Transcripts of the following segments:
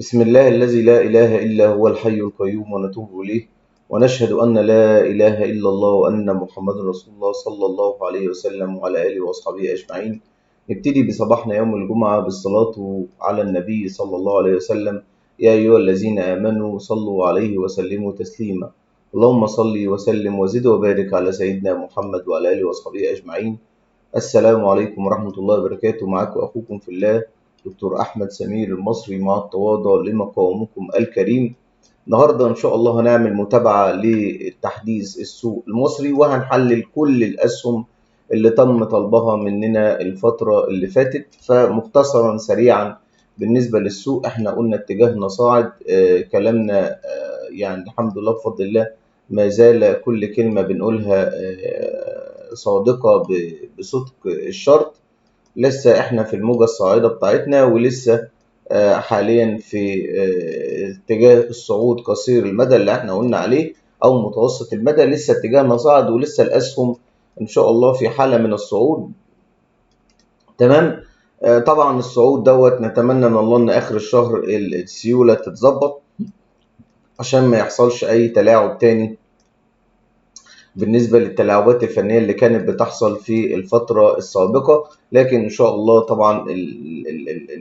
بسم الله الذي لا إله إلا هو الحي القيوم ونتوب إليه، ونشهد أن لا إله إلا الله وأن محمد رسول الله صلى الله عليه وسلم وعلى آله وأصحابه أجمعين. نبتدي بصباحنا يوم الجمعة بالصلاة على النبي صلى الله عليه وسلم. يا أيها الذين آمنوا صلوا عليه وسلموا تسليما. اللهم صل وسلم وزد وبارك على سيدنا محمد وعلى آله وأصحابه أجمعين. السلام عليكم ورحمة الله وبركاته. معاكم أخوكم في الله دكتور أحمد سمير المصري مع التواضع لمقامكم الكريم. النهاردة إن شاء الله هنعمل متابعة لتحديث السوق المصري، وهنحلل كل الأسهم اللي تم طلبها مننا الفترة اللي فاتت. فمختصرا سريعا بالنسبة للسوق، احنا قلنا اتجاهنا صاعد، كلامنا يعني الحمد لله بفضل الله ما زال كل كلمة بنقولها صادقة بصدق الشرط. لسه احنا في الموجة الصاعدة بتاعتنا، ولسه حاليا في اتجاه الصعود قصير المدى اللي احنا قلنا عليه او متوسط المدى. لسه اتجاهنا صاعد، ولسه الاسهم ان شاء الله في حالة من الصعود. تمام. طبعا الصعود دوت نتمنى من الله ان اخر الشهر السيولة تتظبط عشان ما يحصلش اي تلاعب تاني بالنسبة للتلاعبات الفنية اللي كانت بتحصل في الفترة السابقة. لكن إن شاء الله طبعا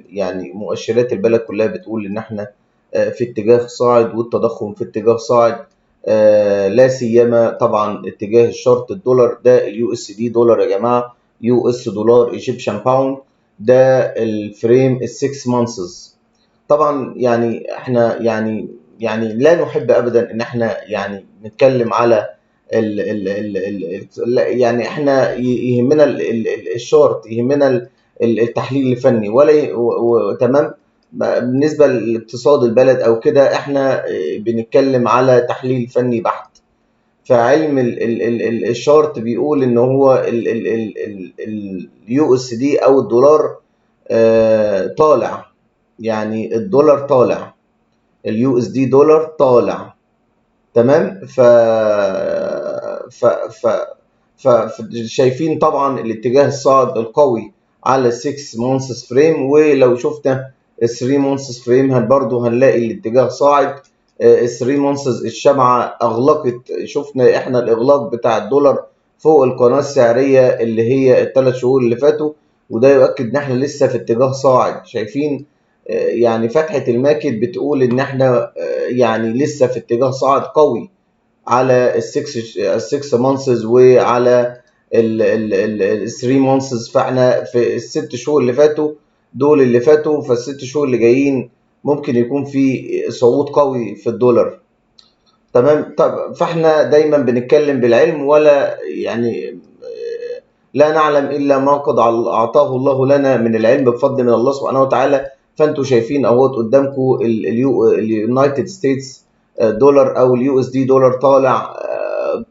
يعني مؤشرات البلد كلها بتقول إن احنا في اتجاه صاعد، والتضخم في اتجاه صاعد، لا سيما طبعا اتجاه الشرط الدولار. ده ال USD دولار يا جماعة، US دولار Egyptian pound، ده ال frame ال 6 months. طبعا يعني احنا يعني لا نحب ابدا ان احنا يعني نتكلم على ال ال ال ال يعني احنا يهمنا ال chart، يهمنا التحليل الفني ولا تمام. بالنسبة لاقتصاد البلد او كده احنا بنتكلم على تحليل فني بحت. فعلم ال chart بيقول ان هو ال USD او الدولار طالع، يعني الدولار طالع، ال USD دولار طالع. تمام. ف ف ف ف شايفين طبعا الاتجاه الصاعد القوي على 6 months frame، ولو شفنا 3 months frame برضه هنلاقي الاتجاه صاعد. 3 months الشمعة اغلقت، شفنا احنا الاغلاق بتاع الدولار فوق القناة السعرية اللي هي الثلاث شهور اللي فاتوا، وده يؤكد ان احنا لسه في اتجاه صاعد. شايفين يعني فتحة ال MACD بتقول ان احنا يعني لسه في اتجاه صاعد قوي على ال 6 months وعلى ال 3 months. فاحنا في الست شهور اللي فاتوا دول اللي فاتوا، فالست شهور اللي جايين ممكن يكون في صعود قوي في الدولار. تمام. طب فاحنا دايما بنتكلم بالعلم، ولا يعني لا نعلم الا ما قد اعطاه الله لنا من العلم بفضل من الله سبحانه وتعالى. فانتوا شايفين اهوت قدامكم ال United States دولار او ال USD دولار طالع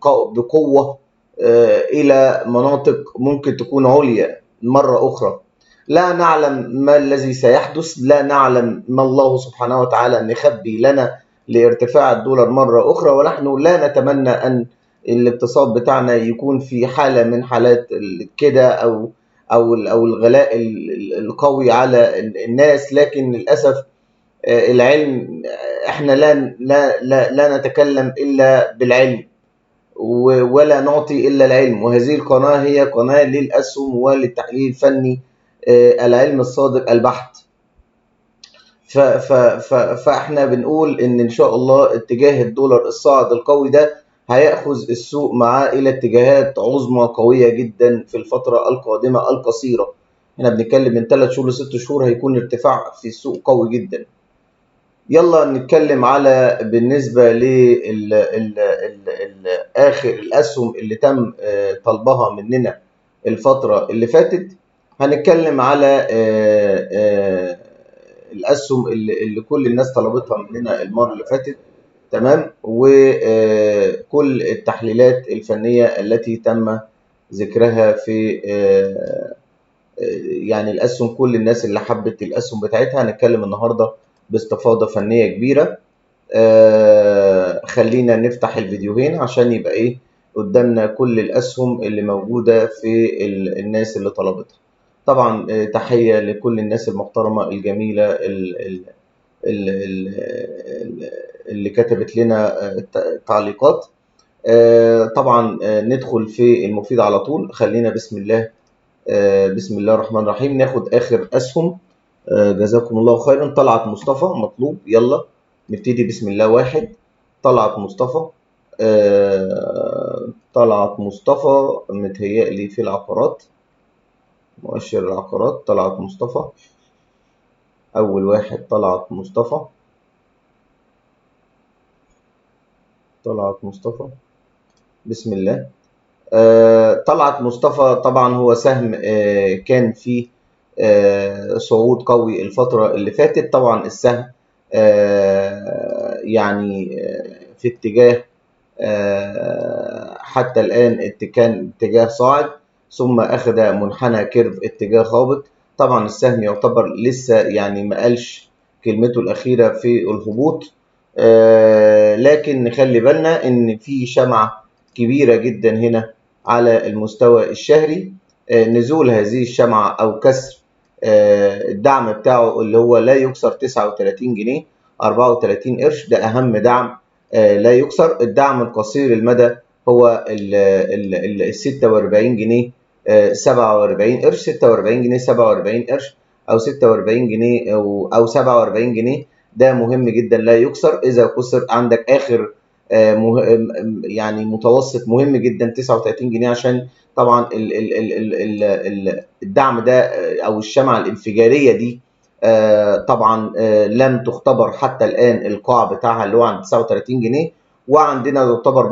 بقوة الى مناطق ممكن تكون عليا مرة اخرى. لا نعلم ما الذي سيحدث، لا نعلم ما الله سبحانه وتعالى مخبي لنا لارتفاع الدولار مرة اخرى، ونحن لا نتمنى ان الاقتصاد بتاعنا يكون في حاله من حالات كده او الغلاء القوي على الناس. لكن للاسف العلم احنا لا لا لا, لا نتكلم الا بالعلم ولا نعطي الا العلم، وهذه القناة هي قناة للاسهم وللتحليل الفني، العلم الصادق البحت. فاحنا بنقول ان شاء الله اتجاه الدولار الصاعد القوي ده هيأخذ السوق معاه إلى اتجاهات عظمى قوية جدا في الفترة القادمة القصيرة. احنا بنتكلم من 3 شهور ل6 شهور هيكون ارتفاع في السوق قوي جدا. يلا نتكلم على بالنسبة لآخر الأسهم اللي تم طلبها مننا الفترة اللي فاتت. هنتكلم على الأسهم اللي كل الناس طلبتها مننا المرة اللي فاتت. تمام. وكل التحليلات الفنية التي تم ذكرها في يعني الأسهم، كل الناس اللي حبت الأسهم بتاعتها. هنتكلم النهاردة باستفاضة فنية كبيرة. خلينا نفتح الفيديوهين عشان يبقى ايه قدامنا كل الأسهم اللي موجودة في الناس اللي طلبتها. طبعا تحية لكل الناس المحترمة الجميلة اللي كتبت لنا تعليقات. طبعا ندخل في المفيد على طول. خلينا بسم الله، بسم الله الرحمن الرحيم، ناخد آخر أسهم. جزاكم الله خيرا. طلعت مصطفى مطلوب، يلا نبتدي بسم الله. واحد، طلعت مصطفى. طلعت مصطفى متهيألي في العقارات، مؤشر العقارات. طلعت مصطفى أول واحد، طلعت مصطفى، طلعت مصطفى، بسم الله. طلعت مصطفى طبعا هو سهم كان فيه صعود قوي الفترة اللي فاتت. طبعا السهم يعني في اتجاه حتى الآن كان اتجاه صاعد، ثم أخذ منحنى curve اتجاه هابط. طبعا السهم يعتبر لسه يعني ما قالش كلمته الأخيرة في الهبوط، لكن نخلي بالنا إن في شمعة كبيرة جدا هنا على المستوى الشهري. نزول هذه الشمعة أو كسر الدعم بتاعه اللي هو لا يكسر 39 جنيه 34 قرش، ده أهم دعم لا يكسر. الدعم القصير المدى هو ال 46 جنيه 47 قرش، 46 جنيه 47 قرش أو 46 جنيه أو 47 جنيه، ده مهم جدا لا يكسر. إذا كسر عندك آخر يعني متوسط مهم جدا 39 جنيه، عشان طبعا الدعم ده أو الشمعة الانفجارية دي طبعا لم تختبر حتى الآن القاع بتاعها اللي هو عند 39 جنيه. وعندنا يعتبر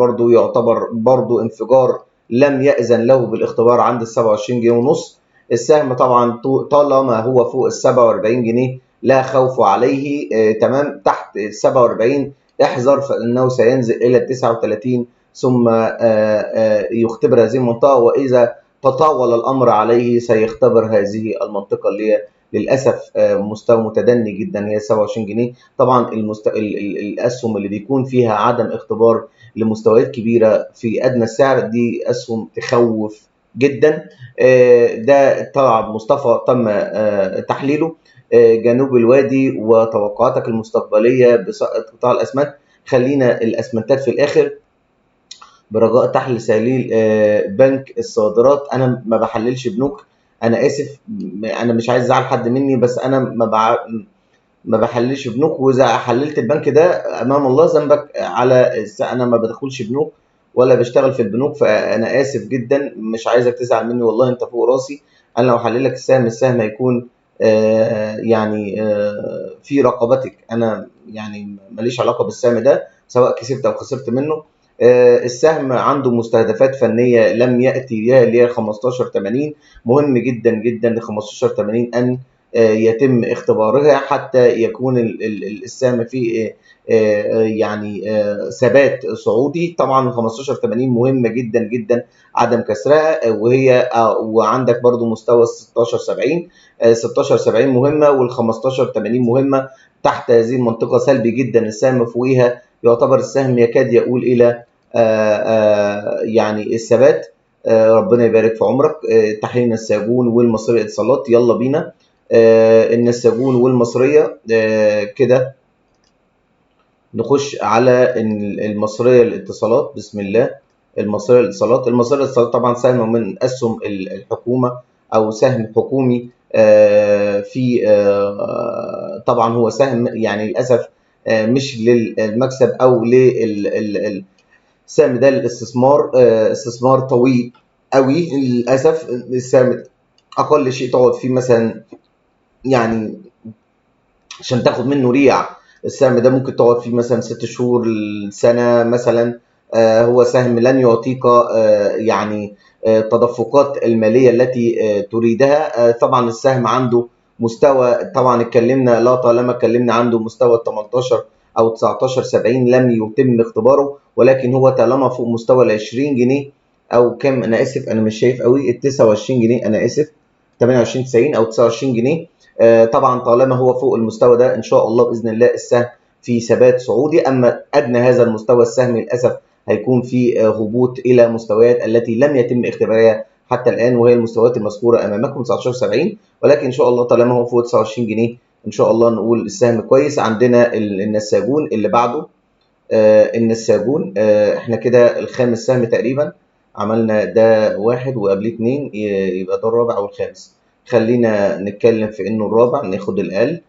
برضو انفجار لم يأذن له بالاختبار عند ال 27 جنيه ونص. السهم طبعا طالما هو فوق ال 47 جنيه لا خوف عليه، تمام. تحت ال 47 احذر فإنه سينزل إلى 39 ثم يختبر هذه المنطقة، وإذا تطاول الأمر عليه سيختبر هذه المنطقة اللي هي للأسف مستوى متدني جدا، هي 27 جنيه. طبعا الأسهم اللي بيكون فيها عدم اختبار لمستويات كبيرة في أدنى السعر دي أسهم تخوف جدا. ده طلعت مصطفى تم تحليله. جنوب الوادي وتوقعاتك المستقبلية بقطاع الأسمنت، خلينا الأسمنتات في الآخر. برجاء تحليل سليل بنك الصادرات. أنا ما بحللش بنوك، أنا آسف، أنا مش عايز أزعل حد مني، بس أنا ما بحللش بنوك، وإذا حللت البنك ده أمام الله ذنبك على أنا ما بدخلش بنوك ولا بشتغل في البنوك، فأنا آسف جدا، مش عايزك تزعل مني والله، أنت فوق راسي. أنا لو حلل لك السهم، السهم هيكون يعني في رقبتك، أنا يعني ماليش علاقة بالسهم ده سواء كسبت أو خسرت منه. السهم عنده مستهدفات فنية لم يأتي بها اللي هي 15.80، مهم جدا جدا ل 15.80 أن يتم اختبارها حتى يكون السهم فيه يعني ثبات صعودي. طبعا 15.80 مهمة جدا جدا عدم كسرها، وهي وعندك برضو مستوى 16.70، 16.70 مهمة، وال 15.80 مهمة. تحت هذه المنطقة سلبي جدا السهم، فوقيها يعتبر السهم يكاد يقول إلى يعني الثبات. ربنا يبارك في عمرك. تحليل النساجون والمصرية اتصالات، يلا بينا. النساجون والمصرية كده نخش على المصرية الاتصالات. بسم الله. المصرية الاتصالات، المصرية الاتصالات طبعا سهم من أسهم الحكومة أو سهم حكومي في طبعا هو سهم يعني للأسف مش للمكسب أو للسهم ده للاستثمار، استثمار طويل قوي للأسف. السهم أقل شيء تقعد فيه مثلا يعني عشان تاخد منه ريع، السهم ده ممكن تقعد فيه مثلا 6 شهور لسنة مثلا. هو سهم لن يعطيك يعني التدفقات المالية التي تريدها. طبعا السهم عنده مستوى، طبعا اتكلمنا لا طالما اتكلمنا عنده مستوى 18 أو 19.70 لم يتم اختباره، ولكن هو طالما فوق مستوى ال 20 جنيه أو كام، أنا آسف أنا مش شايف قوي، ال 29 جنيه، أنا آسف 28.90 أو 29 جنيه. طبعا طالما هو فوق المستوى ده إن شاء الله بإذن الله السهم في ثبات صعودي. أما أدنى هذا المستوى السهم للأسف هيكون في هبوط إلى مستويات التي لم يتم اختبارها حتى الآن، وهي المستويات المذكورة أمامكم 19.70، ولكن إن شاء الله طالما هو فوق 29 جنيه ان شاء الله نقول السهم كويس. عندنا النساجون اللي بعده، النساجون، احنا كده الخامس سهم تقريبا، عملنا ده واحد وقبليه 2، يبقى ده الرابع والخامس. خلينا نتكلم في انه الرابع ناخد الاقل.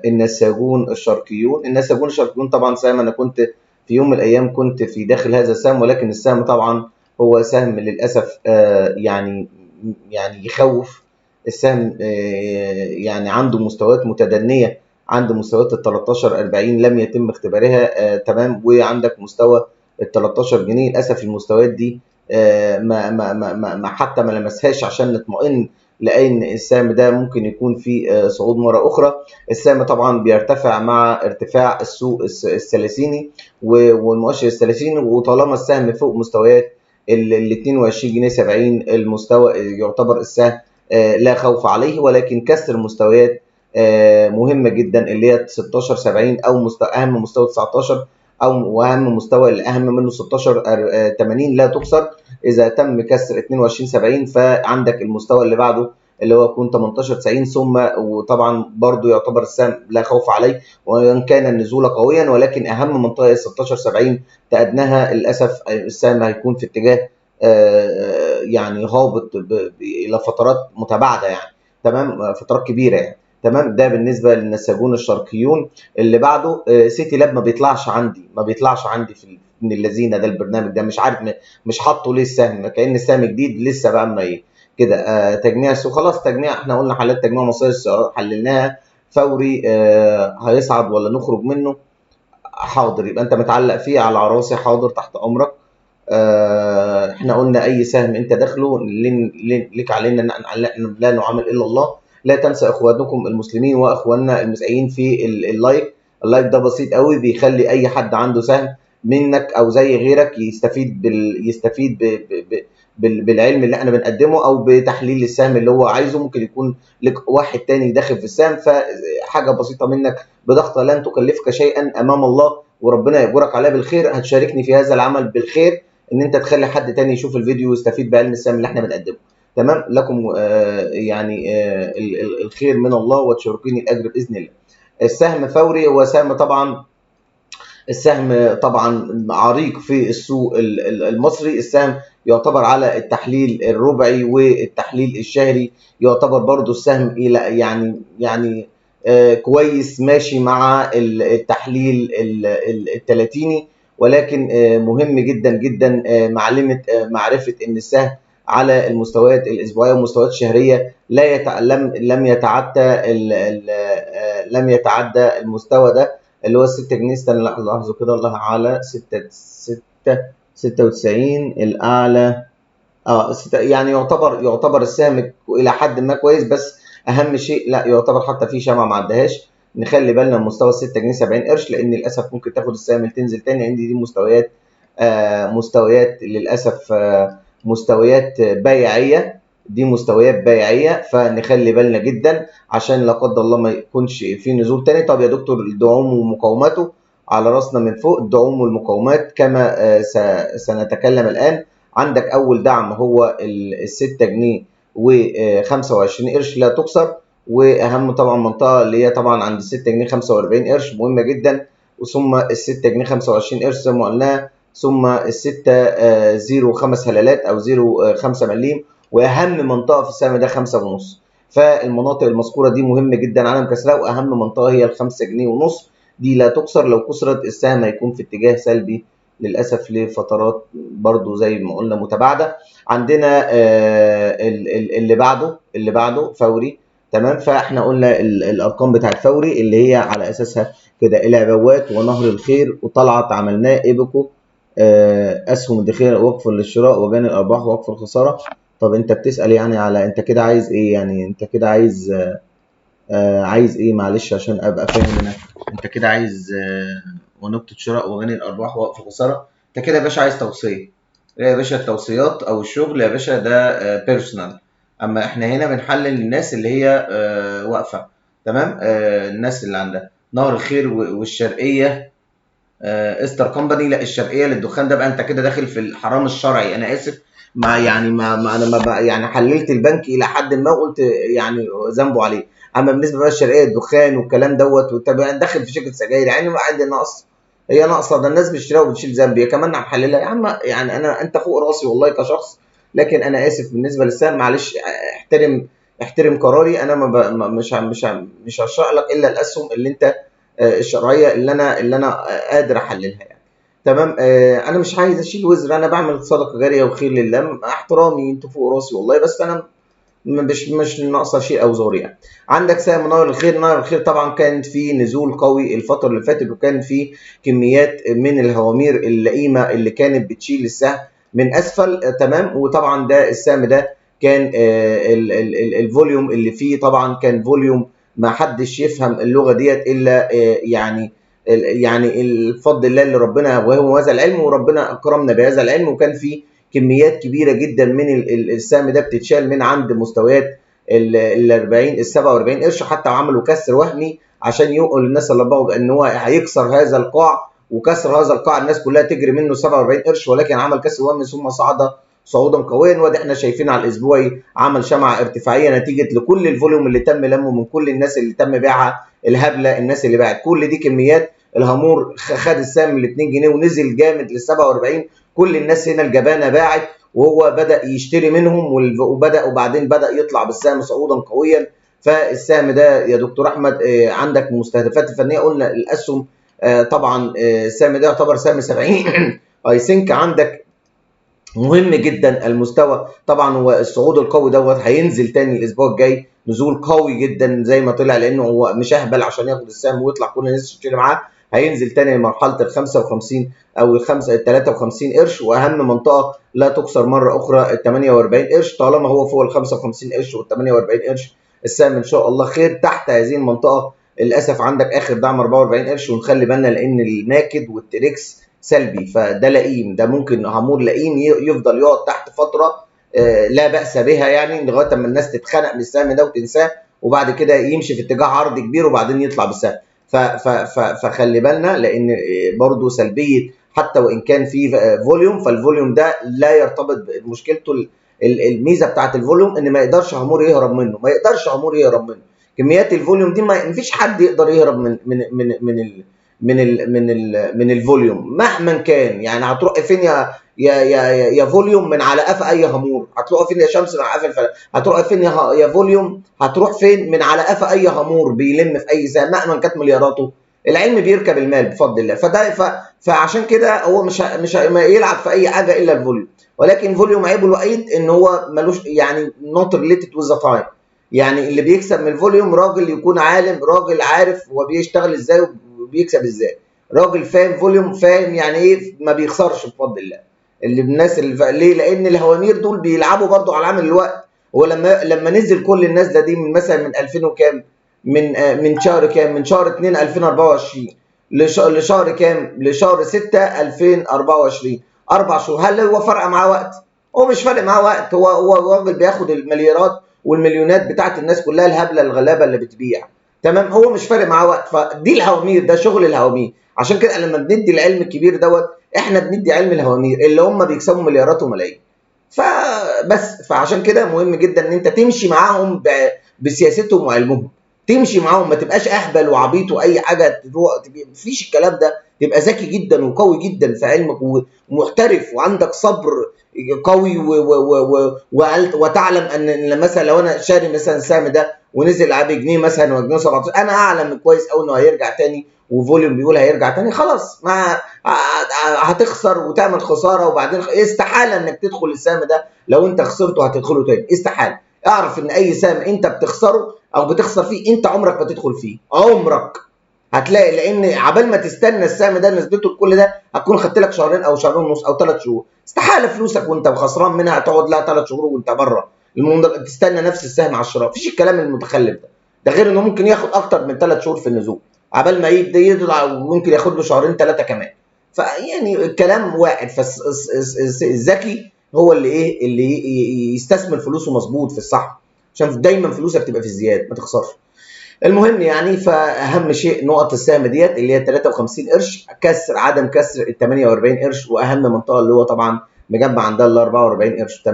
النساجون الشرقيون، النساجون الشرقيون طبعا سهم انا كنت في يوم من الايام كنت في داخل هذا السهم، ولكن السهم طبعا هو سهم للاسف يعني يخوف. السهم يعني عنده مستويات متدنيه عند مستويات ال 13.40 لم يتم اختبارها، تمام، وعندك مستوى ال 13 جنيه. للاسف المستويات دي ما ما ما ما حتى ما لمسهاش عشان نطمئن لان السهم ده ممكن يكون في صعود مرة اخرى. السهم طبعا بيرتفع مع ارتفاع السوق الثلاثيني والمؤشر الثلاثيني، وطالما السهم فوق مستويات ال 22 جنيه 70 المستوى يعتبر السهم لا خوف عليه، ولكن كسر مستويات مهمة جدا اللي هي 16.70 او اهم مستوى 19 او واهم مستوى الاهم منه 16.80 لا تكسر. اذا تم كسر 22.70 فعندك المستوى اللي بعده اللي هو يكون 18.90، ثم وطبعا برضو يعتبر السهم لا خوف عليه وان كان النزول قويا، ولكن اهم منطقة هي 16.70 تأدناها للاسف السهم هيكون في اتجاه يعني هابط الى فترات متباعدة يعني، تمام، فترات كبيرة يعني، تمام. ده بالنسبة للنساجون الشرقيون. اللي بعده سيتي لاب ما بيطلعش عندي، ما بيطلعش عندي في من اللذينه ده البرنامج ده، مش عارف مش حاطه ليه السهم، كأن السهم جديد لسه بقى اما ايه كده. تجميع السوق خلاص، تجميع احنا قلنا حالات تجميع مصادر السعر حللناها. فوري هيصعد ولا نخرج منه؟ حاضر، يبقى انت متعلق فيه على راسي، حاضر تحت امرك. احنا قلنا اي سهم انت داخله لك علينا ان لا نعامل الا الله. لا تنسى اخوانكم المسلمين واخواننا المسيحيين في ال like. ال like ده بسيط قوي، بيخلي اي حد عنده سهم منك او زي غيرك يستفيد يستفيد بالعلم اللي احنا بنقدمه او بتحليل السهم اللي هو عايزه. ممكن يكون لك واحد تاني داخل في السهم، فحاجه بسيطة منك بضغطه لن تكلفك شيئا امام الله، وربنا يجبرك عليها بالخير. هتشاركني في هذا العمل بالخير ان انت تخلي حد تاني يشوف الفيديو ويستفيد بعلم السهم اللي احنا بنقدمه، تمام. لكم يعني الخير من الله وتشاركوني الاجر باذن الله. السهم فوري هو سهم طبعا، السهم طبعا عريق في السوق المصري. السهم يعتبر على التحليل الربعي والتحليل الشهري يعتبر برضو السهم الى يعني كويس، ماشي مع التحليل التلاتيني، ولكن مهم جدا جدا معرفة ان السهم على المستويات الاسبوعية والمستويات الشهرية لا لم لم يتعدى المستوى ده اللي هو 6 جنيه. استنى لحظة كده، الله على 6.96 الاعلى، يعني يعتبر السهم الى حد ما كويس، بس اهم شيء لا يعتبر حتى في شمعة ما عدهاش. نخلي بالنا من مستوى 6 جنيه 70 قرش، لان للاسف ممكن تاخد السهم تنزل تاني. عندي دي مستويات، مستويات للاسف، مستويات بيعيه، دي مستويات بيعيه، فنخلي بالنا جدا عشان لا قدر الله ما يكونش في نزول تاني. طب يا دكتور الدعوم ومقاوماته على راسنا من فوق، الدعوم والمقاومات كما سنتكلم الان. عندك اول دعم هو ال 6 جنيه و25 قرش لا تكسر، واهم طبعا منطقة اللي هي طبعا عند 6 جنيه 45 قرش مهمة جدا، وثم ال 6 جنيه 25 قرش زي ما قلناها، ثم ال 6.05 هلالات او 0.5 مليم، واهم منطقة في السهم ده 5.5. فالمناطق المذكورة دي مهمة جدا عدم كسرها، واهم منطقة هي ال 5.5 جنيه دي لا تكسر. لو كسرت السهم هيكون في اتجاه سلبي للاسف لفترات برضو زي ما قلنا متباعدة. عندنا اللي بعده فوري، تمام. فاحنا قلنا الارقام بتاعت فوري اللي هي على اساسها كده العبوات ونهر الخير وطلعت عملناه ايبكو، اسهم الدخيله وقف للشراء وجاني الارباح ووقف الخسارة. طب انت بتسال يعني على انت كده عايز ايه يعني؟ انت كده عايز عايز ايه؟ معلش عشان ابقى فاهم انا، انت كده عايز ونقطة شراء وجاني الارباح ووقف الخسارة. انت كده يا باشا عايز توصية. لا يا باشا، التوصيات او الشغل يا باشا ده personal، اما احنا هنا بنحلل الناس اللي هي واقفة، تمام. الناس اللي عندها نهر الخير والشرقية، استر كومباني، لا الشرقية للدخان ده بقى انت كده داخل في الحرام الشرعي. انا اسف، ما يعني ما, ما انا ما يعني حللت البنك الى حد ما وقلت يعني ذنبه عليه. اما بالنسبة بقى الشرقية الدخان والكلام دوت، وانت داخل في شركة سجاير يعني ما عندي نقص، هي ناقصه، ده الناس بتشتريها وبتشيل ذنب، هي كمان محللها يا عم. يعني انا انت فوق راسي والله كشخص، لكن انا اسف بالنسبة للسهم، معلش احترم قراري. انا ما مش هشرح لك الا الاسهم اللي انت الشرعية اللي انا قادر احللها يعني. تمام. انا مش عايز اشيل وزر، انا بعمل صدقه جارية وخير لله، مع احترامي انتوا فوق راسي والله، بس انا مش ناقصه شيء او زور يعني. عندك سهم نار الخير. نار الخير طبعا كان في نزول قوي الفترة اللي فاتت، وكان في كميات من الهوامير اللئيمه اللي كانت بتشيل السهم من اسفل. تمام. وطبعا ده السهم ده كان ال volume اللي فيه طبعا كان volume ما حدش يفهم اللغة ديت الا يعني الفضل الله اللي ربنا وهو هذا العلم، وربنا اكرمنا بهذا العلم. وكان في كميات كبيرة جدا من السهم ده بتتشال من عند مستويات ال 40 ال 47 قرش، حتى وعملوا كسر وهمي عشان يقول للناس اللي بقوا ان هو هيكسر هذا القاع، وكسر هذا القاع الناس كلها تجري منه 47 قرش، ولكن عمل كسر وهمي ثم صعد صعودا قويا. وده احنا شايفين على الاسبوعي عمل شمعة ارتفاعيه نتيجة لكل ال volume اللي تم لمه من كل الناس اللي تم بيعها الهبلة، الناس اللي باعت كل دي كميات. الهامور خد السهم ال 2 جنيه ونزل جامد لل 47، كل الناس هنا الجبانه باعت، وهو بدا يشتري منهم، وبدا وبعدين بدا يطلع بالسهم صعودا قويا. فالسهم ده يا دكتور احمد عندك مستهدفات الفنية، قلنا الاسهم طبعا السهم ده يعتبر سهم 70 I think. عندك مهم جدا المستوى طبعا، هو الصعود القوي دوت هينزل تاني الاسبوع الجاي نزول قوي جدا زي ما طلع، لانه هو مش اهبل عشان ياخد السهم ويطلع كل الناس تشتري معاه. هينزل تاني لمرحلة ال 55 او ال 53 قرش، واهم منطقة لا تكسر مرة اخرى ال 48 قرش. طالما هو فوق ال 55 قرش وال 48 قرش السهم ان شاء الله خير. تحت هذه المنطقة للاسف عندك اخر دعم 44 قرش، ونخلي بالنا لان ال MACD وال TRIX سلبي، فده لئيم، ده ممكن هامور لئيم يفضل يقعد تحت فترة لا باس بها يعني، لغاية اما الناس تتخنق من السهم ده وتنساه، وبعد كده يمشي في اتجاه عرض كبير وبعدين يطلع بالسهم. فخلي بالنا، لان برضو سلبية حتى وان كان في volume، فال volume ده لا يرتبط بمشكلته. الميزة بتاعت ال volume ان ما يقدرش هامور يهرب منه، ما يقدرش هامور يهرب منه. كميات ال volume دي ما فيش حد يقدر يهرب من من من من ال من ال من ال من ال volume مهما كان. يعني هتروح فين يا يا يا يا volume من على قفا اي هامور؟ هتروح فين يا شمس من على قفا الفلك؟ هتروح فين يا volume؟ هتروح فين من على قفا اي هامور بيلم في اي سهم مهما كانت ملياراته؟ العلم بيركب المال بفضل الله. فده فعشان كده هو مش ما يلعب في اي حاجة الا ال volume. ولكن volume عيبه الوحيد ان هو ملوش يعني not related with the time. يعني اللي بيكسب من ال volume راجل يكون عالم، راجل عارف هو بيشتغل ازاي وبيكسب ازاي، راجل فاهم volume، فاهم يعني ايه، ما بيخسرش بفضل الله. اللي الناس اللي ليه؟ لان الهوامير دول بيلعبوا برضو على عامل الوقت. هو لما نزل كل النزله دي من مثلا من 2000 وكام، من شهر كام، من شهر 2 2024 لشهر كام، لشهر 6 2024، 4 شهور. هل هو فرق معاه وقت؟ هو مش فارق معاه وقت. هو راجل بياخد المليارات والمليونات بتاعت الناس كلها الهبلة الغلابة اللي بتبيع، تمام؟ هو مش فارق معاه وقت. فدي الهوامير، ده شغل الهوامير. عشان كده لما بندي العلم الكبير دوت احنا بندي علم الهوامير اللي هم بيكسبوا مليارات وملايين. فبس فعشان كده مهم جدا ان انت تمشي معاهم بسياستهم وعلمهم، تمشي معاهم، ما تبقاش اهبل وعبيط واي حاجة تروح، مفيش الكلام ده. تبقى ذكي جدا وقوي جدا في علمك ومحترف وعندك صبر قوي وتعلم ان مثلا لو انا شاري مثلا السهم ده ونزل على جنيه مثلا وجنيه 17، انا اعلم كويس قوي انه هيرجع تاني، و volume بيقول هيرجع تاني، خلاص ما هتخسر وتعمل خسارة، وبعدين استحالة انك تدخل السهم ده لو انت خسرته هتدخله تاني، استحالة. اعرف ان اي سهم انت بتخسره او بتخسر فيه انت عمرك ما تدخل فيه، عمرك هتلاقي، لان عبال ما تستنى السهم ده نزلته كل ده هتكون خدت لك شهرين او شهرين ونص او 3 شهور. استحالة فلوسك وانت خسران منها تقعد لها 3 شهور وانت بره تستنى نفس السهم على الشراء، مفيش الكلام المتخلف ده. ده غير انه ممكن ياخد اكتر من 3 شهور في النزول عبال ما يبدا يطلع، وممكن ياخد له شهرين 3 كمان. فيعني الكلام واحد. فالذكي هو اللي ايه، اللي يستثمر فلوسه مظبوط في الصح، عشان دايما فلوسك تبقى في الزيادة ما تخسرش. المهم يعني فاهم شيء نقط السهم ديت اللي هي 53 قرش، كسر عدم كسر ال 48 قرش، واهم منطقة اللي هو طبعا مجمع عندها ال 44 قرش 8،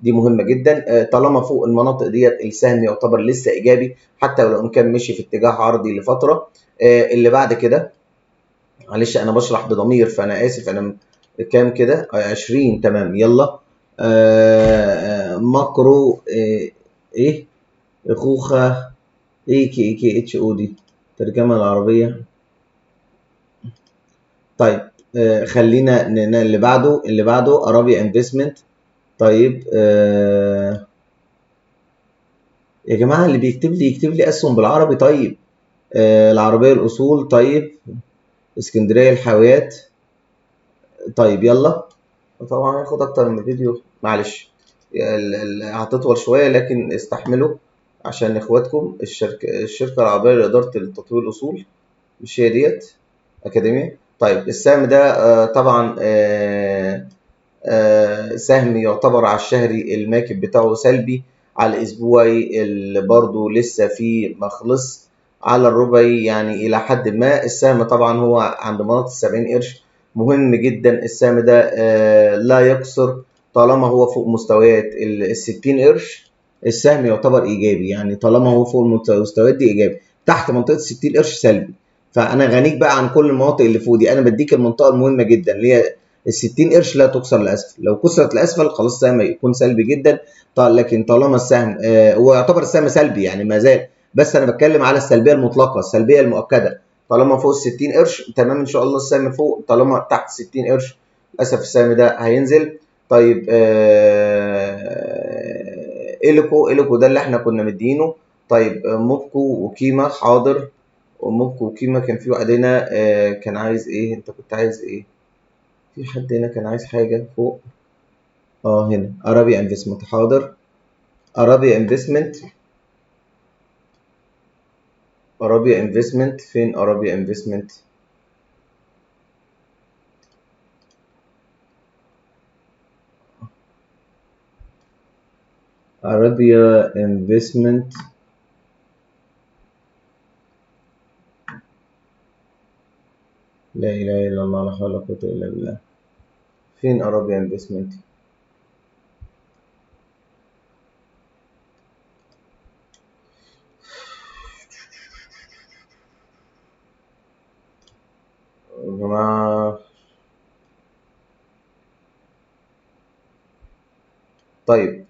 دي مهمة جدا. طالما فوق المناطق ديت السهم يعتبر لسه ايجابي، حتى ولو ان كان مشي في اتجاه عرضي لفترة. اللي بعد كده، معلش انا بشرح بضمير فانا اسف، انا كام كده؟ 20. تمام، يلا. ماكرو ايه خوخه ايه كي كي اتش او دي ترجمه العربية. طيب خلينا اللي بعده، اللي بعده ارابيا انفستمنت. طيب يا جماعة اللي بيكتب لي يكتب لي اسهم بالعربي. طيب العربية الاصول، طيب اسكندرية الحاويات. طيب يلا، طبعا هياخد اكتر من فيديو، معلش هتطول شوية لكن استحملوا عشان اخواتكم. الشركة العربية لادارة التطوير الاصول، مش هي ديت اكاديمية. طيب السهم ده طبعا سهم يعتبر على الشهري الماكب بتاعه سلبي، على الاسبوعي اللي برضه لسه فيه ما خلص، على الربعي يعني الى حد ما. السهم طبعا هو عند مناطق 70 قرش، مهم جدا السهم ده لا يكسر طالما هو فوق مستويات ال 60 قرش. السهم يعتبر ايجابي، يعني طالما هو فوق المستويات دي ايجابي، تحت منطقة 60 قرش سلبي. فانا غنيك بقى عن كل المناطق اللي فوق دي، انا بديك المنطقة المهمة جدا اللي هي ال 60 قرش لا تكسر لاسفل. لو كسرت لاسفل خلاص السهم يكون سلبي جدا. لكن طالما السهم هو يعتبر السهم سلبي يعني ما زال، بس انا بتكلم على السلبية المطلقة، السلبية المؤكدة. طالما فوق ال 60 قرش تمام ان شاء الله السهم فوق، طالما تحت 60 قرش للاسف السهم ده هينزل. طيب إليكو ده اللي احنا كنا مدينة. طيب موبكو وكيما، حاضر. وموبكو وكيما كان في واحد هنا كان عايز ايه؟ انت كنت عايز ايه؟ في حد هنا كان عايز حاجة فوق. هنا ارابيا انفستمنت، حاضر. ارابيا انفستمنت، ارابيا انفستمنت فين؟ ارابيا انفستمنت ارابيا انفستمنت لا اله الا الله، لا حول ولا قوة الا بالله. فين ارابيا انفستمنت؟ يا جماعة؟ طيب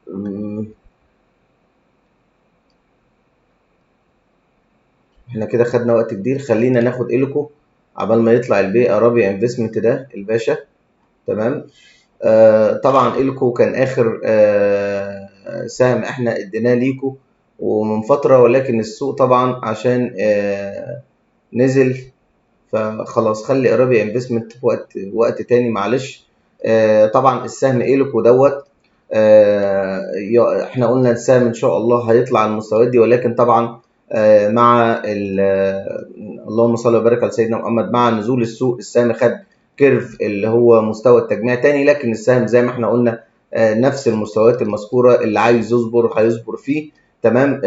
احنا كده خدنا وقت كبير، خلينا ناخد إليكو عبال ما يطلع البي ارابيا انفستمنت ده الباشا. تمام. طبعا إليكو كان اخر سهم احنا اديناه ليكو ومن فترة، ولكن السوق طبعا عشان نزل فخلاص خلي ارابيا انفستمنت في وقت تاني معلش. طبعا السهم إليكو دوت، احنا قلنا السهم ان شاء الله هيطلع المستويات دي، ولكن طبعا مع اللهم صل وبارك على سيدنا محمد، مع نزول السوق السهم خد curve اللي هو مستوى التجميع تاني، لكن السهم زي ما احنا قلنا نفس المستويات المذكورة، اللي عايز يصبر هيصبر فيه. تمام.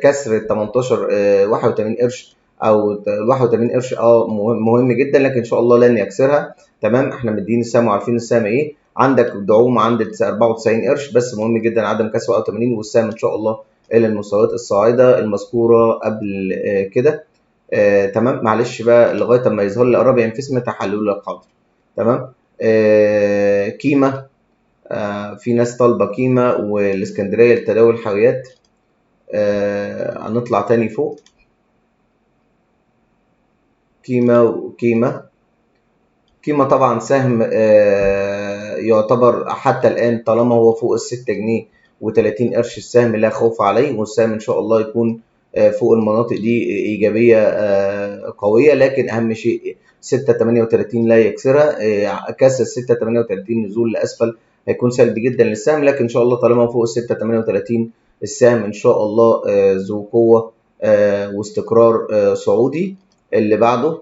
كسر 18 81 قرش او 81 قرش مهم جدا، لكن ان شاء الله لن يكسرها. تمام. احنا مدين السهم وعارفين السهم ايه، عندك دعوم عند 94 قرش، بس مهم جدا عدم كسر 81، والسهم ان شاء الله الى المستويات الصاعدة المذكورة قبل كده. تمام. معلش بقى لغاية اما يظهر لي ارابيا انفستمنت هحلله لك، حاضر. تمام. كيما، في ناس طالبه كيما والاسكندريه لتداول الحاويات. هنطلع تاني فوق. كيما وكيما، كيما طبعا سهم يعتبر حتى الان طالما هو فوق ال6 جنيه و30 قرش السهم لا خوف عليه، والسهم ان شاء الله يكون فوق المناطق دي ايجابية قوية، لكن اهم شيء 6.38 لا يكسرها. كسر 6.38 نزول لاسفل هيكون سلبي جدا للسهم، لكن ان شاء الله طالما فوق 6.38 السهم ان شاء الله ذو قوة واستقرار صعودي. اللي بعده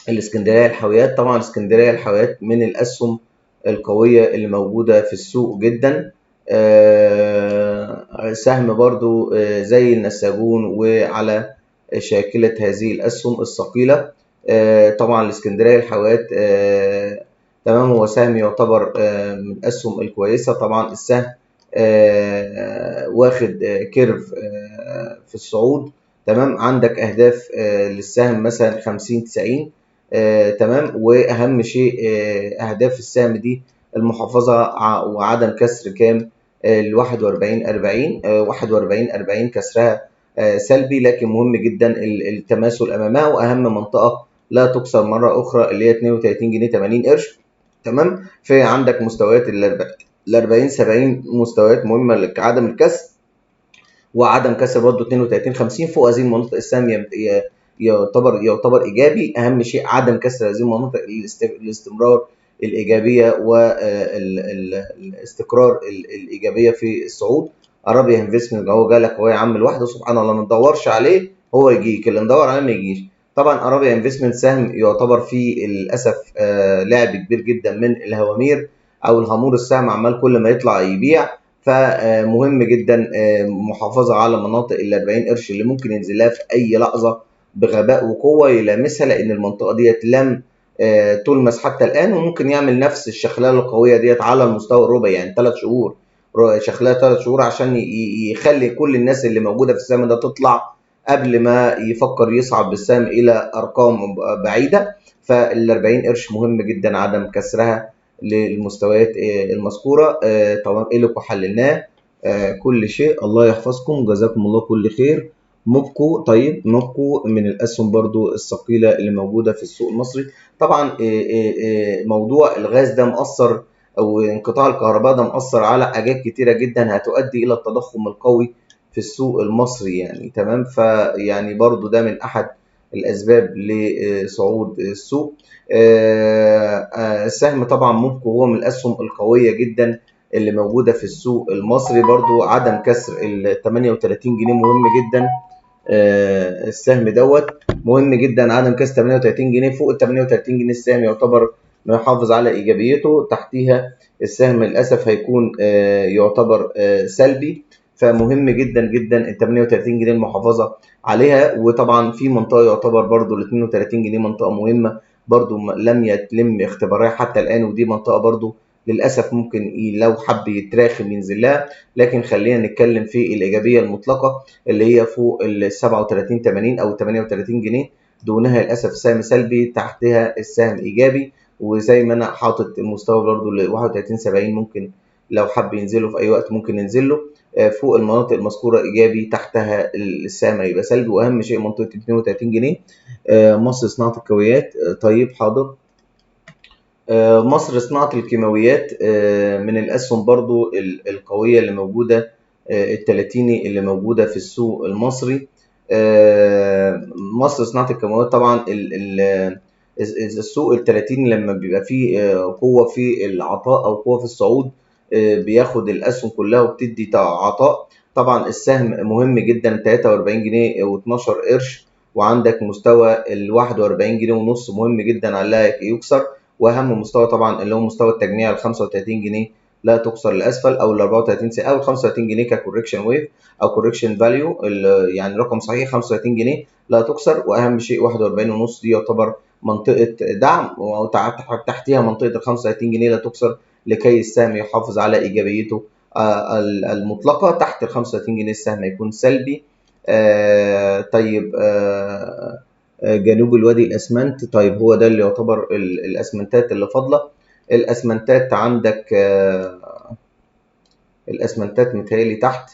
الاسكندرية الحاويات، طبعا الاسكندرية الحاويات من الاسهم القوية اللي موجودة في السوق جدا. سهم برضو زي النساجون وعلى شاكلة هذه الأسهم الثقيلة. طبعا الاسكندرية الحاويات، تمام، هو سهم يعتبر من الأسهم الكويسة. طبعا السهم واخد curve في الصعود. تمام، عندك اهداف للسهم مثلا 50 90. تمام، واهم شيء اهداف السهم دي المحافظة وعدم كسر كام؟ ال 41 40. 41 40 كسرها سلبي، لكن مهم جدا التماثل امامها. واهم منطقة لا تكسر مرة اخرى اللي هي 32 جنيه 80 قرش. تمام، في عندك مستويات ال 40 70 مستويات مهمة لعدم الكسر، وعدم كسر برضه 32 50. فوق هذه المناطق السهم يعتبر ايجابي. اهم شيء عدم كسر هذه المناطق الاستمرار الايجابية والاستقرار الايجابية في الصعود. ارابيا انفستمنت اهو جالك اهو يا عم لوحده، سبحان الله، ما تدورش عليه هو يجيك، اللي ندور عليه ما يجيش. طبعا ارابيا انفستمنت سهم يعتبر فيه للاسف لعب كبير جدا من الهوامير او الهامور، السهم عمال كل ما يطلع يبيع. فمهم جدا محافظة على مناطق ال 40 قرش اللي ممكن ينزلها في اي لحظة بغباء وقوه يلامسها، لان المنطقة ديت لم تلمس حتى الان، وممكن يعمل نفس الشخلله القوية ديت على المستوى الربعي، يعني 3 شهور شخلله 3 شهور عشان يخلي كل الناس اللي موجودة في السهم ده تطلع قبل ما يفكر يصعد بالسهم الى ارقام بعيدة. فال 40 قرش مهم جدا عدم كسرها للمستويات المذكورة. طبعا إلكم حللناه كل شيء. الله يحفظكم، جزاكم الله كل خير. موبكو، طيب موبكو من الاسهم برضو الثقيلة اللي موجودة في السوق المصري. طبعا موضوع الغاز ده مأثر، او انقطاع الكهرباء ده مأثر على حاجات كتيرة جدا هتؤدي الى التضخم القوي في السوق المصري يعني. تمام، فيعني برضو ده من احد الاسباب لصعود السوق. السهم طبعا موبكو هو من الاسهم القوية جدا اللي موجودة في السوق المصري. برضو عدم كسر ال 38 جنيه مهم جدا. السهم دوت مهم جدا عدم كسر 38 جنيه. فوق ال 38 جنيه السهم يعتبر محافظ على ايجابيته، تحتيها السهم للاسف هيكون يعتبر سلبي. فمهم جدا جدا ال 38 جنيه المحافظة عليها. وطبعا في منطقة يعتبر برضو ال 32 جنيه منطقة مهمة برضو لم يتم اختبارها حتى الان، ودي منطقة برضو للاسف ممكن لو حب يتراخم ينزل لها. لكن خلينا نتكلم في الايجابية المطلقة اللي هي فوق ال 37 80 او 38 جنيه، دونها للاسف سهم سلبي، تحتها السهم ايجابي. وزي ما انا حاطط المستوى برضو ل 31 70 ممكن لو حب ينزله في اي وقت ممكن ينزل له. فوق المناطق المذكورة ايجابي، تحتها السهم هيبقى سلبي. واهم شيء منطقة 32 جنيه. مصر صناعة الكيماويات، طيب حاضر. مصر صناعة الكيماويات من الأسهم برضو القوية اللي موجودة، التلاتيني اللي موجودة في السوق المصري. مصر صناعة الكيماويات طبعا السوق التلاتيني لما بيبقى فيه قوة في العطاء أو قوة في الصعود، بياخد الأسهم كلها وبتدي عطاء. طبعا السهم مهم جدا 43 جنيه واتناشر قرش، وعندك مستوى ال 41 جنيه ونص مهم جدا على يكسر. واهم مستوى طبعا اللي هو مستوى التجميع ال 35 جنيه لا تكسر لاسفل، او ال 34 او ال 35 جنيه ك correction wave او correction value، يعني رقم صحيح 35 جنيه لا تكسر. واهم شيء 41 ونص دي يعتبر منطقة دعم، وتحتيها منطقة ال 35 جنيه لا تكسر لكي السهم يحافظ على ايجابيته المطلقة. تحت ال 35 جنيه السهم هيكون سلبي. طيب جنوب الوادي الاسمنت، طيب هو ده اللي يعتبر الاسمنتات اللي فاضلة. الاسمنتات عندك، الاسمنتات متهيألي تحت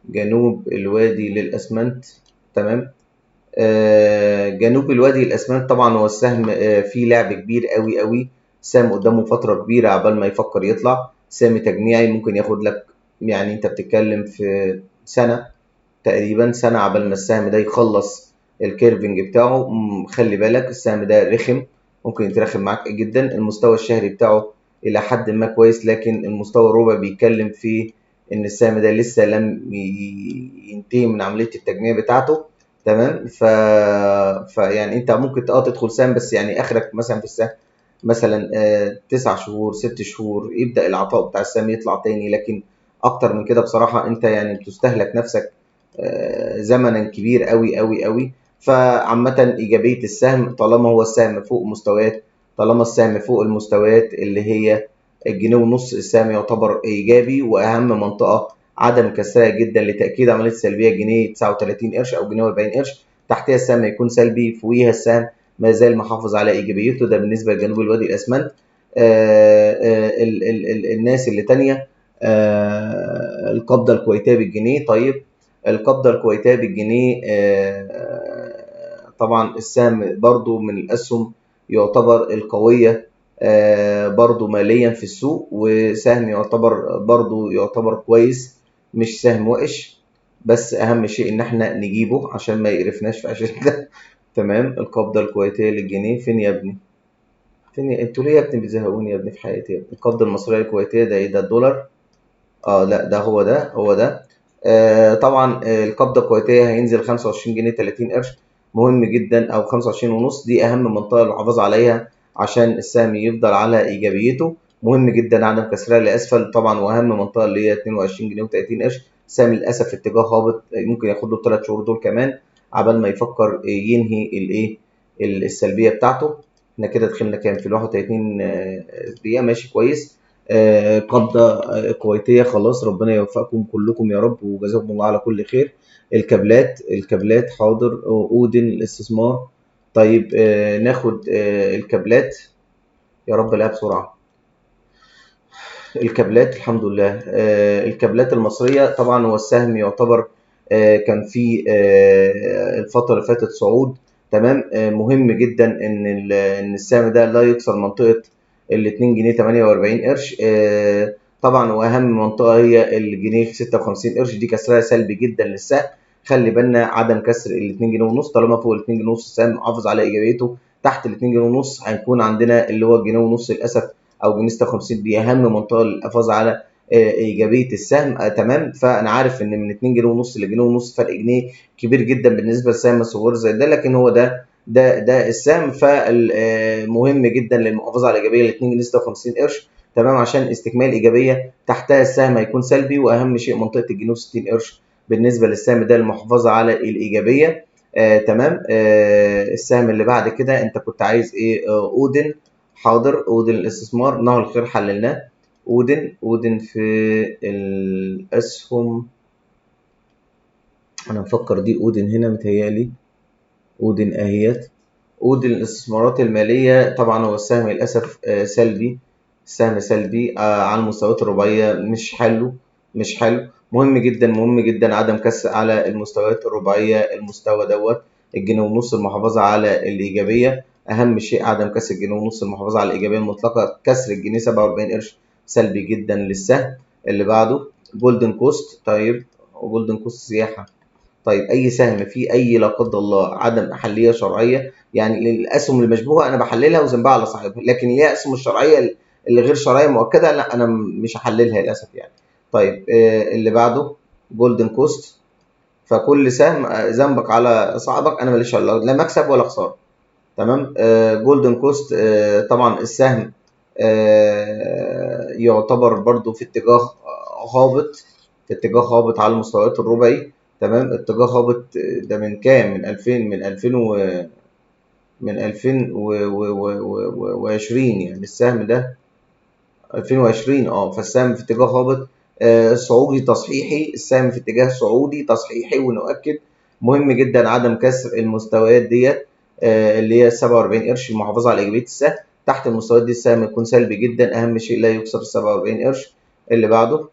جنوب الوادي للاسمنت. تمام، جنوب الوادي الاسمنت طبعا هو السهم فيه لعب كبير قوي قوي، سهم قدامه فترة كبيرة عبال ما يفكر يطلع. سهم تجميعي ممكن ياخد لك، يعني انت بتتكلم في سنة تقريبا، سنة عبال ما السهم ده يخلص ال curving بتاعه. خلي بالك السهم ده رخم، ممكن يترخم معاك جدا. المستوى الشهري بتاعه الى حد ما كويس، لكن المستوى الربع بيتكلم في ان السهم ده لسه لم ينتهي من عملية التجميع بتاعته. تمام، فيعني انت ممكن تدخل سهم، بس يعني اخرك مثلا في السهم مثلا 9 شهور 6 شهور يبدا العطاء بتاع السهم يطلع تاني، لكن اكتر من كده بصراحة انت يعني بتستهلك نفسك زمنا كبير قوي قوي قوي. فعامة إيجابية السهم طالما هو السهم فوق مستويات، طالما السهم فوق المستويات اللي هي الجنيه ونص السهم يعتبر ايجابي، واهم منطقة عدم كسرها جدا لتاكيد عملية السلبية جنيه 39 قرش او جنيه 40 قرش، تحتها السهم يكون سلبي، فوقيها السهم ما زال محافظ على ايجابيته. ده بالنسبة لجنوب الوادي الاسمنت. ال ال ال الناس اللي تانية، القبضة الكويتية بالجنيه. طيب القبضة الكويتية بالجنيه، طبعا السهم برضو من الاسهم يعتبر القوية برضو ماليا في السوق، وسهم يعتبر برضو يعتبر كويس، مش سهم وحش، بس اهم شيء ان احنا نجيبه عشان ما يقرفناش في عشان تمام. القبضة الكويتية للجنيه فين يا ابني؟ فين انتوا ليه يا ابني بتزهقوني يا ابني في حياتي يا ابني؟ القبضة المصرية الكويتية ده ايه ده؟ الدولار؟ لا ده هو ده، هو ده. طبعا القبضة الكويتية هينزل 25 جنيه 30 قرش، مهم جدا، او 25 ونص، دي اهم منطقة للحفاظ عليها عشان السهم يفضل على ايجابيته. مهم جدا عدم كسرها لاسفل طبعا، واهم منطقة اللي هي 22 جنيه و30 قرش. السهم للاسف في اتجاه هابط، ممكن ياخد له 3 شهور دول كمان عبال ما يفكر ينهي الايه السلبية بتاعته. احنا كده دخلنا كام في ال 31 دقيقة، ماشي كويس. قبضه كويتيه خلاص، ربنا يوفقكم كلكم يا رب وجزاكم الله على كل خير. الكابلات حاضر، اودن الاستثمار. طيب ناخد الكابلات يا رب، لا بسرعة. الكابلات الحمد لله. الكابلات المصرية طبعا هو السهم يعتبر كان في الفترة اللي فاتت صعود، تمام. مهم جدا ان السهم ده لا يكسر منطقة ال 2 جنيه 48 قرش. طبعا واهم منطقة هي الجنيه 56 قرش، دي كسرها سلبي جدا للسهم. خلي بالنا عدم كسر ال 2 جنيه ونص، طالما فوق ال 2 جنيه ونص السهم محافظ على ايجابيته، تحت ال 2 جنيه ونص هيكون عندنا اللي هو الجنيه ونص للاسف او جنيه 56، دي اهم منطقة للحفاظ على ايجابية السهم. تمام. فانا عارف ان من 2 جنيه ونص لجنيه ونص فرق جنيه كبير جدا بالنسبة لسهم صغير زي ده، لكن هو ده ده ده السهم. فمهم جدا للمحافظة على الايجابية ل 2 جنيه 56 قرش، تمام، عشان استكمال ايجابية. تحتها السهم هيكون سلبي، واهم شيء منطقة الجنيه 60 قرش بالنسبة للسهم ده للمحافظة على الايجابية. تمام. السهم اللي بعد كده انت كنت عايز ايه؟ اودن، حاضر، اودن الاستثمار، نهر الخير حللناه. اودن في الاسهم، انا مفكر دي اودن هنا، متهيألي اودن اهيت، اودن الاستثمارات المالية. طبعا هو السهم للاسف سلبي، السهم سلبي على المستويات الرباعية، مش حلو، مش حلو. مهم جدا، مهم جدا عدم كسر على المستويات الرباعية، المستوى دوت الجنيه ونص المحافظة على الايجابية. اهم شيء عدم كسر الجنيه ونص، المحافظة على الايجابية المطلقة. كسر الجنيه 47 قرش سلبي جدا للسهم. اللي بعده جولدن كوست. طيب جولدن كوست سياحة. طيب اي سهم فيه اي لا قدر الله عدم احليه شرعية، يعني الاسهم المشبوهة انا بحللها وذنبها على صاحبها، لكن اللي هي اسهم الشرعية اللي غير شرعية مؤكدة لا انا مش هحللها للاسف يعني. طيب اللي بعده جولدن كوست. فكل سهم ذنبك على صاحبك، انا ماليش لا مكسب ولا خسارة، تمام. جولدن كوست طبعا السهم يعتبر برضو في اتجاه هابط، في اتجاه هابط على المستويات الربعي، تمام. اتجاه هابط ده من كام؟ من 2000، من 2000 و من 2020 يعني السهم ده 2020. فالسهم في اتجاه هابط، صعودي تصحيحي، السهم في اتجاه صعودي تصحيحي. ونؤكد مهم جدا عدم كسر المستويات ديت اللي هي 47 قرش، المحافظة على ايجابية السهم. تحت المستويات دي السهم يكون سلبي جدا، اهم شيء لا يكسر 47 قرش. اللي بعده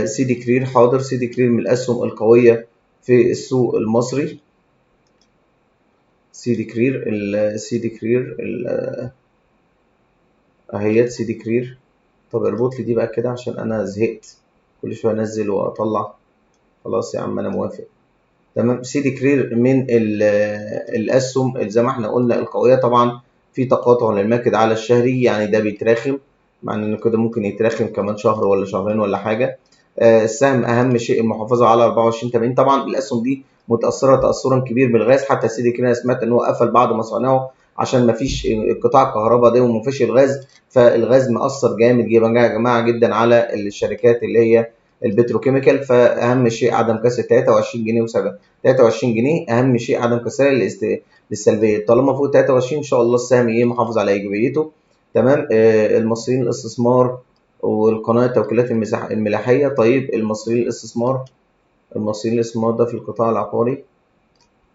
سيدي كرير، حاضر. سيدي كرير من الاسهم القوية في السوق المصري. سيدي كرير، سيدي كرير اهيت سيدي كرير. طب اربط لي دي بقى كده عشان انا زهقت كل شوية انزل واطلع. خلاص يا عم انا موافق، تمام. سيدي كرير من الاسهم زي ما احنا قلنا القوية. طبعا في تقاطع للماكد على الشهري، يعني ده بيتراخم، مع ان كده ممكن يتراخم كمان شهر ولا شهرين ولا حاجة. السهم اهم شيء المحافظة على 24.80. طبعا الاسهم دي متاثرة تاثرا كبير بالغاز، حتى سيدي كرير انا سمعت ان هو قفل بعض مصانعه عشان ما فيش قطاع الكهرباء ده وما فيش الغاز، فالغاز مأثر جامد يا جماعة جدا على الشركات اللي هي البتروكيميكال. فاهم شيء عدم كسر 23 جنيه و7، 23 جنيه اهم شيء عدم كسرها للسلبيه. طالما فوق 23 ان شاء الله السهم ايه محافظ على ايجابيته. تمام. المصريين الاستثمار والقناة التوكيلات الملاحيه. طيب المصريين الاستثمار، المصريين الاستثمار ده في القطاع العقاري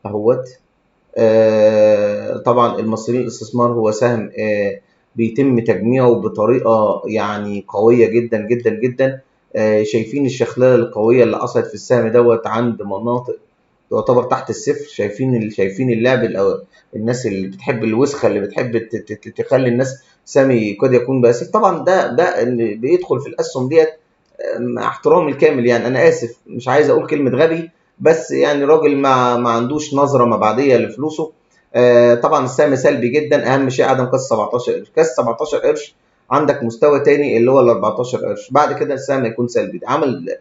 اهوت. طبعا المصريين الاستثمار هو سهم بيتم تجميعه بطريقة يعني قوية جدا جدا جدا. شايفين الشخلله القوية اللي حصلت في السهم دوت عند مناطق تعتبر تحت الصفر. شايفين اللعب الناس اللي بتحب الوسخة، اللي بتحب تخلي الناس سامي قد يكون باسف. طبعا ده اللي بيدخل في الاسهم ديت، مع احترامي الكامل، يعني انا اسف مش عايز اقول كلمة غبي، بس يعني راجل ما عندوش نظره مبعديه لفلوسه. طبعا السهم سلبي جدا. اهم شيء عدم كسر 17 قرش، كسر 17 قرش عندك مستوى تاني اللي هو ال 14 قرش، بعد كده السهم يكون سلبي. عمل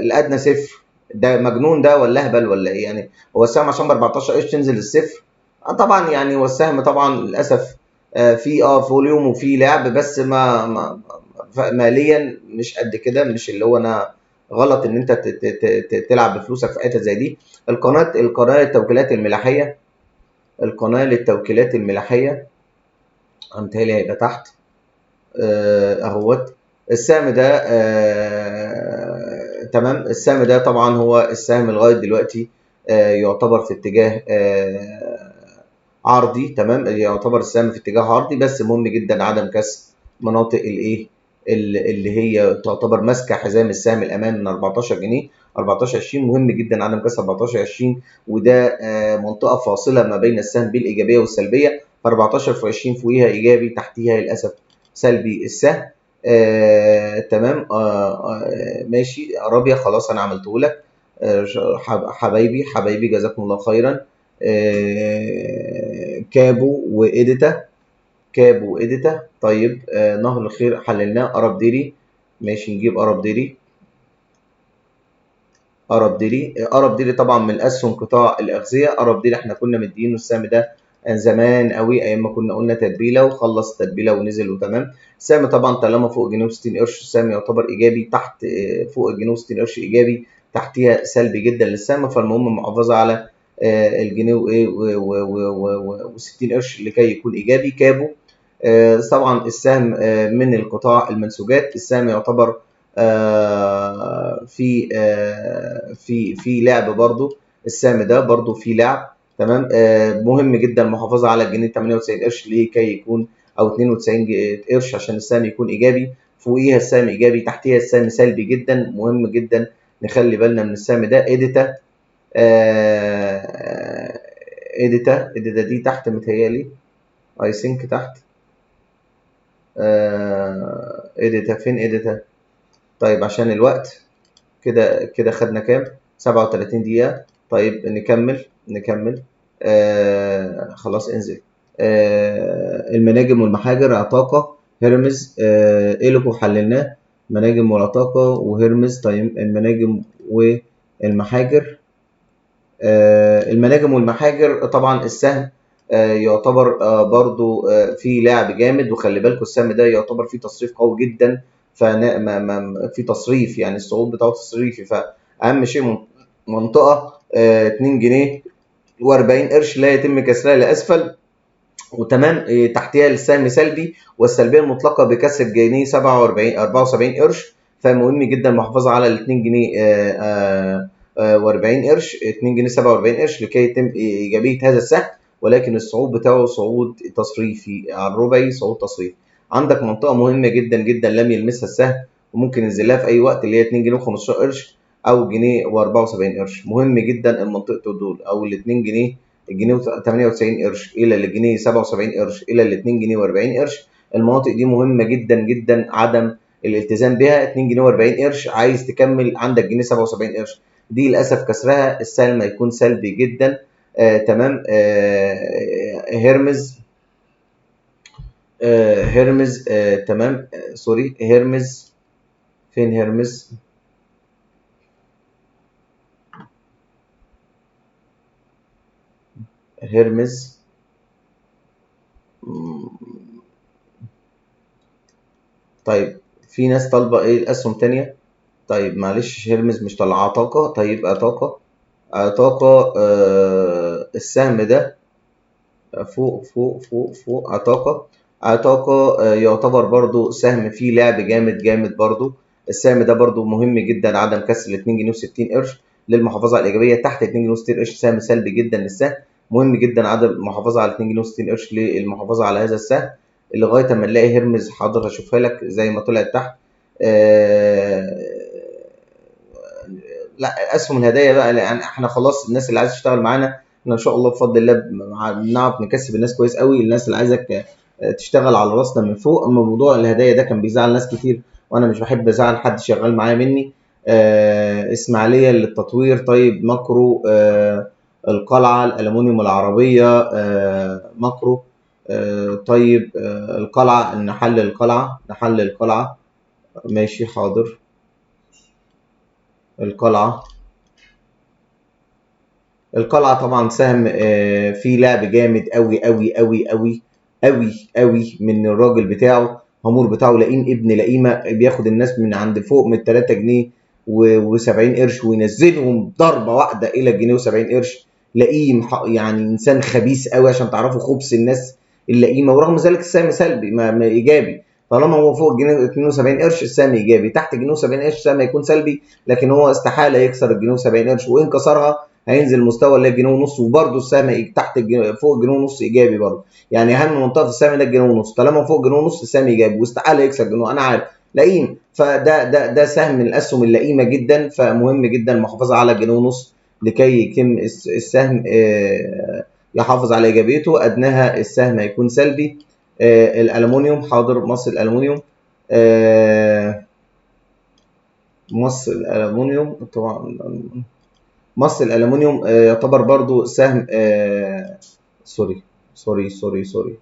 الادنى صفر، ده مجنون ده ولا اهبل ولا ايه؟ يعني هو السهم عشان ب 14 قرش تنزل للصفر؟ طبعا يعني هو السهم طبعا للاسف في volume وفي لعب، بس ما ماليا مش قد كده، مش اللي هو انا غلط ان انت تلعب بفلوسك في حتة زي دي. القناة للتوكيلات الملاحيه، القناة للتوكيلات الملاحيه متهيألي هيبقى تحت اهوت السهم ده. تمام. السهم ده طبعا هو السهم لغاية دلوقتي يعتبر في اتجاه عرضي. تمام، يعتبر السهم في اتجاه عرضي، بس مهم جدا عدم كسر مناطق الايه اللي هي تعتبر ماسكه حزام السهم الامان من 14 جنيه 14 20. مهم جدا عدم كسر 14 20، وده منطقة فاصلة ما بين السهم بالايجابية والسلبيه. 14 في 20 فوقيها ايجابي، تحتيها للاسف سلبي السهم. تمام. ماشي ارابيا خلاص انا عملته لك. حبايبي جزاكم الله خيرا. كابو وإيديتا، كابو وإيديتا. طيب نهر الخير حللناه. أرب ديري ماشي، نجيب أرب ديري. أرب ديري، أرب ديري طبعا من أسهم قطاع الأغذية. أرب ديري احنا كنا مدينة السهم ده زمان قوي، ايام ما كنا قلنا تدبيله، وخلص تدبيله ونزل وتمام. السهم طبعا طالما فوق جنيه وستين قرش السهم يعتبر ايجابي، تحت فوق الجنيه وستين قرش ايجابي، تحتيها سلبي جدا للسهم. فالمهم المحافظة على الجنيه وايه وستين قرش لكي يكون ايجابي. كابو طبعا السهم من القطاع المنسوجات، السهم يعتبر في في لعب برضو، السهم ده برضو في لعب. تمام. مهم جدا المحافظة على الجنيه 98 قرش لكي يكون، او 92 قرش عشان السهم يكون ايجابي. فوقيها السهم ايجابي، تحتيها السهم سلبي جدا. مهم جدا نخلي بالنا من السهم ده. إيديتا، إيديتا، إيديتا دي تحت متهيألي، I think تحت. إيديتا فين إيديتا؟ طيب عشان الوقت كده كده خدنا كام؟ 37 دقيقة. طيب نكمل. خلاص انزل. المناجم والمحاجر، عطاقة، هرمز، إيلوكو حللناه، مناجم والعطاقة وهرمز. طيب المناجم والمحاجر، المناجم والمحاجر طبعا السهم يعتبر برضو في لعب جامد، وخلي بالكم السهم ده يعتبر فيه تصريف قوي جدا، في تصريف يعني الصعود بتاعه تصريفي. فأهم شيء منطقة 2 جنيه و40 قرش لا يتم كسرها لأسفل، وتمام. تحتها السهم سلبي، والسلبية المطلقة بكسر جنيه 47، 74 قرش. فمهم جدا المحافظة على ال 2 جنيه، وأربعين قرش، 2 جنيه 47 قرش لكي يتم إيجابية هذا السهم. ولكن الصعود بتاعه صعود تصريفي على الربعي، صعود تصريفي. عندك منطقة مهمة جدا جدا لم يلمسها السهم وممكن ينزلها في أي وقت، اللي هي 2 جنيه وخمستاشر قرش أو جنيه وأربعة وسبعين قرش. مهم جدا المنطقة دول، أو ال 2 جنيه، الجنيه وتمانية وتسعين قرش إلى الجنيه سبعة وسبعين قرش إلى ال 2 جنيه وأربعين قرش. المناطق دي مهمة جدا جدا عدم الالتزام بها. 2 جنيه وأربعين قرش عايز تكمل عندك جنيه 77 قرش، دي للأسف كسرها السهم هيكون سلبي جدا. تمام. هرمز، هرمز، تمام، سوري، هرمز فين؟ هرمز هرمز طيب في ناس طالبة ايه الاسهم تانية. طيب معلش هرمز مش طالعة طاقة. طيب طاقة، طاقة، السهم ده فوق فوق فوق فوق. طاقة، عتاقة يعتبر برضو سهم فيه لعب جامد جامد برضو. السهم ده برضو مهم جدا عدم كسر 2 جنيه و60 قرش للمحافظة على الإيجابية. تحت 2 جنيه و60 قرش سهم سلبي جدا للسهم. مهم جدا عدم المحافظة على 2 جنيه و60 قرش للمحافظة على هذا السهم لغاية ما نلاقي هرمز. حاضر هشوفها لك زي ما طلعت تحت. لا اسهم الهدايا بقى، يعني احنا خلاص الناس اللي عايزه تشتغل معانا احنا ان شاء الله بفضل الله بنعرف نكسب الناس كويس قوي. الناس اللي عايزه تشتغل على راسنا من فوق. اما موضوع الهدايا ده كان بيزعل ناس كتير، وانا مش بحب ازعل حد شغال معايا مني. اسماعيليه للتطوير، طيب ماكرو، القلعة، الالومنيوم العربية، ماكرو، طيب القلعة، نحل القلعة، نحل القلعة، ماشي حاضر. القلعة، القلعة طبعا سهم فيه لعب جامد قوي قوي قوي قوي قوي قوي من الراجل بتاعه، هامور بتاعه لئيم ابن لئيمه، بياخد الناس من عند فوق من 3 جنيه و70 قرش وينزلهم ضربه واحدة الى جنيه و70 قرش. لئيم، يعني انسان خبيث قوي عشان تعرفوا خبث الناس اللئيمه. ورغم ذلك السهم سلبي ما ايجابي، طالما هو فوق الجنيه 72 قرش السهم ايجابي، تحت جنيه و70 قرش السهم هيكون سلبي، لكن هو استحالة يكسر الجنيه و70 قرش، وان كسرها هينزل مستوى اللي هي جنيه ونص، وبرده السهم تحت فوق جنيه ونص ايجابي برده. يعني اهم منطقة في السهم ده الجنيه ونص، طالما فوق جنيه ونص السهم ايجابي واستحاله يكسر جنيه، انا عارف لئيم. فده ده ده سهم من الاسهم اللئيمه جدا، فمهم جدا المحافظة على جنيه ونص لكي يتم السهم يحافظ على ايجابيته. ادناها السهم هيكون سلبي. الالومنيوم، حاضر، مصر الالومنيوم، مصر الالومنيوم طبعا، مصر الالومنيوم يعتبر برضو سهم، sorry sorry sorry sorry،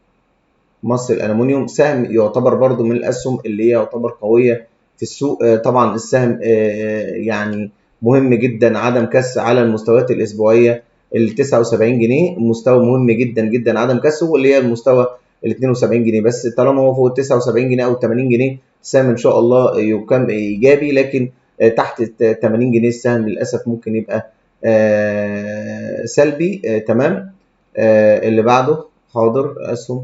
مصر الالومنيوم سهم يعتبر برضو من الاسهم اللي هي يعتبر قوية في السوق. طبعا السهم يعني مهم جدا عدم كسر على المستويات الاسبوعية ال 79 جنيه، مستوى مهم جدا جدا عدم كسره، واللي هي المستوى ال 72 جنيه. بس طالما هو فوق ال 79 جنيه او 80 جنيه السهم ان شاء الله يكون ايجابي، لكن تحت 80 جنيه السهم للاسف ممكن يبقى سلبي. تمام. اللي بعده، حاضر، اسهم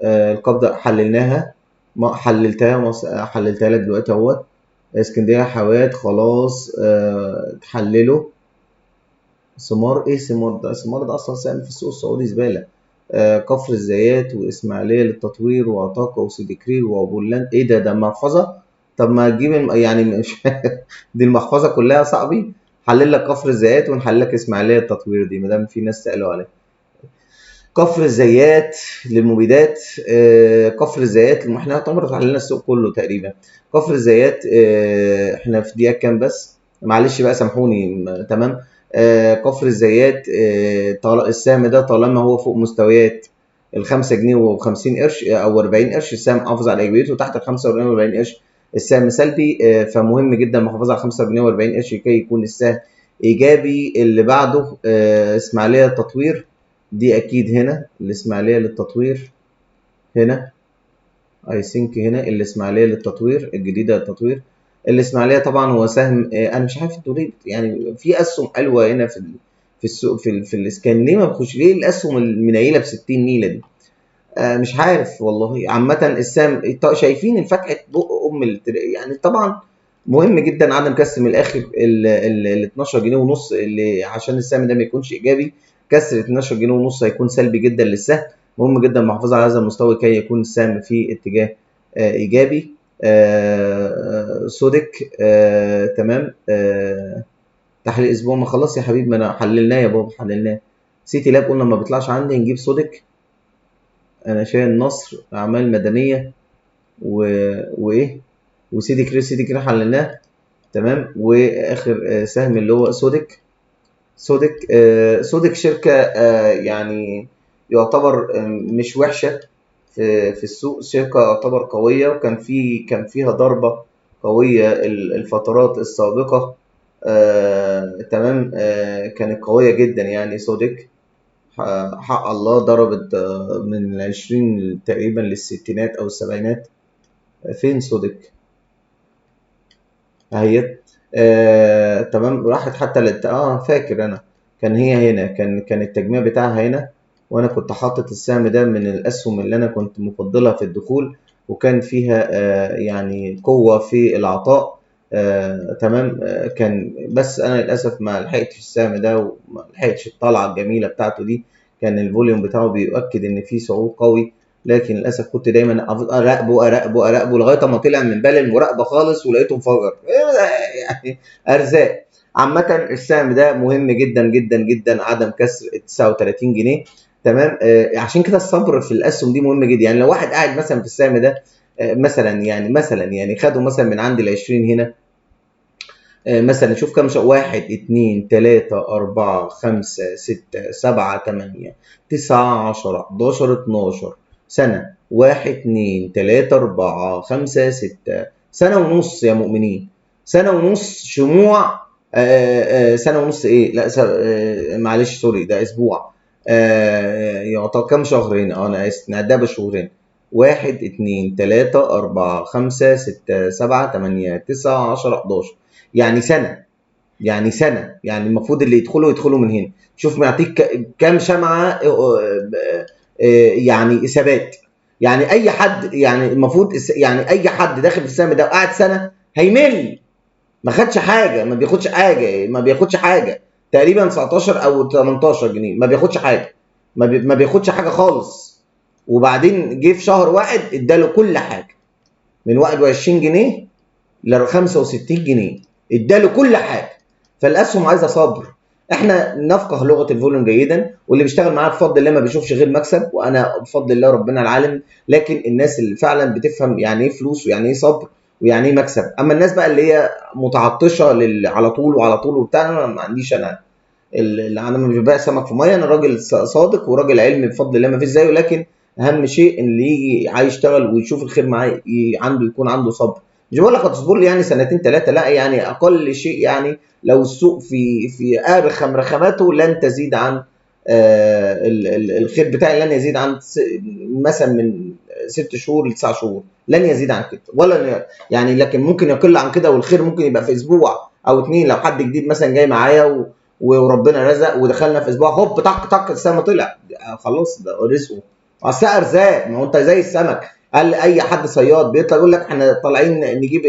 القبضة حللناها، ما حللتها، حللتها لك دلوقتي اهوت. اسكندرية حوات خلاص اتحللوا. سمار، ايه سمار ده؟ سمار ده اصلا سهم في السوق السعودي زبالة. كفر الزيات واسماعيليه للتطوير وعطاقه وسيدي كرير وابولاند، ايه ده؟ ده محفظة؟ طب ما تجيب يعني مش دي المحفظة كلها يا صاحبي. حلل لك كفر الزيات ونحلل لك اسماعيليه للتطوير دي ما دام في ناس سالوا عليها. كفر الزيات للمبيدات، كفر الزيات، احنا يعتبر حللنا السوق كله تقريبا. كفر الزيات، احنا في دقيقة كام بس، معلش بقى سامحوني. تمام. كفر الزيات، السهم ده طالما هو فوق مستويات ال 5 جنيه و50 قرش او 40 قرش السهم حافظ على ايجابيته، تحت ال 5 جنيه و40 قرش السهم سلبي. فمهم جدا المحافظة على 5 جنيه و40 قرش لكي يكون السهم ايجابي. اللي بعده اسماعيليه للتطوير، دي اكيد هنا الاسماعيلية للتطوير، هنا I think هنا الاسماعيلية للتطوير الجديدة للتطوير. الاسماعيلية طبعا هو سهم، انا مش عارف انتوا ليه يعني في اسهم حلوة هنا في السوق في الاسكان، ليه ما بخش؟ ليه الاسهم المنيله ب 60 نيله دي؟ مش عارف والله. عامة السهم شايفين الفتحة بق ام يعني طبعا مهم جدا عدم كسر من الاخر ال 12 جنيه ونص اللي عشان السهم ده ما يكونش ايجابي. كسر 12 جنيه ونص هيكون سلبي جدا للسهم. مهم جدا المحافظة على هذا المستوى كي يكون السهم في اتجاه ايجابي. سودك، تمام. تحليل اسبوع، ما خلاص يا حبيبي، ما انا حللناه يا بابا، حللناه. سيتي لاب قلنا ما بيطلعش عندي، نجيب سودك. انا شايل النصر، اعمال مدنية وايه وسيدي كرير، سيدي كرير حللناه. تمام. واخر سهم اللي هو سودك. سودك، سودك شركة يعني يعتبر مش وحشة في السوق، شركة يعتبر قوية، وكان كان فيها ضربه قوية الفترات السابقة. تمام. كانت قوية جدا يعني. سودك حق الله ضربت من 20 تقريبا للستينات او السبعينات. فين سودك؟ اهي. تمام. راحت حتى فاكر انا كان هي هنا، كان التجميع بتاعها هنا، وانا كنت حاطط السهم ده من الاسهم اللي انا كنت مفضلها في الدخول، وكان فيها يعني قوة في العطاء. تمام. كان بس انا للاسف ما لحقتش السهم ده وما لحقتش الطلعة الجميلة بتاعته دي. كان ال volume بتاعه بيؤكد ان في صعود قوي، لكن للاسف كنت دايما اراقبه اراقبه اراقبه لغاية ما طلع من بال المراقبة خالص ولقيته انفجر. يعني ارزاق. عامة السهم ده مهم جدا جدا جدا، عدم كسر 39 جنيه. تمام. عشان كده الصبر في الاسهم دي مهم جدا. يعني لو واحد قاعد مثلا في السهم ده، مثلا يعني خده مثلا من عند ال 20 هنا، مثلا شوف كام شهر، 1 2 3 4 5 6 7 8 9 10 11 12 سنة، 1 2 3 4 5 6، سنة ونص يا مؤمنين، سنة ونص شموع. سنة ونص ايه؟ لا معلش sorry، ده اسبوع. يعتبر كام شهر هنا؟ انا اسف، نعدها بشهورين. 1 2 3 4 5 6 7 8 9 10 11، يعني سنة، يعني سنة. يعني المفروض اللي يدخلوا من هنا. شوف معطيك كام شمعة، يعني ثبات. يعني اي حد، يعني المفروض يعني اي حد داخل في السهم ده وقعد سنة هيمل، ما خدش حاجة، ما بياخدش حاجة، ما بياخدش حاجة، تقريبا 19 او 18 جنيه، ما بياخدش حاجة، ما بياخدش حاجة خالص. وبعدين جه في شهر واحد اداله كل حاجة، من 21 جنيه ل 65 جنيه، اداله كل حاجة. فالاسهم عايزه صبر. احنا نفقه لغة ال volume جيدا، واللي بيشتغل معاه بفضل الله ما بيشوفش غير مكسب، وانا بفضل الله ربنا العالم. لكن الناس اللي فعلا بتفهم يعني ايه فلوس ويعني ايه صبر ويعني ايه مكسب، اما الناس بقى اللي هي متعطشه على طول وعلى طول وبتاع، انا ما عنديش. انا انا مش ببيع سمك في مية، انا راجل صادق وراجل علمي بفضل الله ما فيش زيه. لكن اهم شيء ان اللي يجي عايز يشتغل ويشوف الخير معاه عنده يكون عنده صبر. مش بقول لك هتصبر لي يعني سنتين ثلاثة، لا، يعني اقل شيء يعني لو السوق في ارخم رخاماته لن تزيد عن الخير بتاعي لن يزيد عن مثلا من 6 شهور ل 9 شهور، لن يزيد عن كده ولا يعني، لكن ممكن يقل عن كده، والخير ممكن يبقى في اسبوع او 2 لو حد جديد مثلا جاي معايا وربنا رزق ودخلنا في اسبوع هوب طق طق السما طلع، خلاص ده رزقه. اصل ارزاق، ما هو انت زي السمك. قال اي حد صياد بيطلع يقول لك احنا طالعين نجيب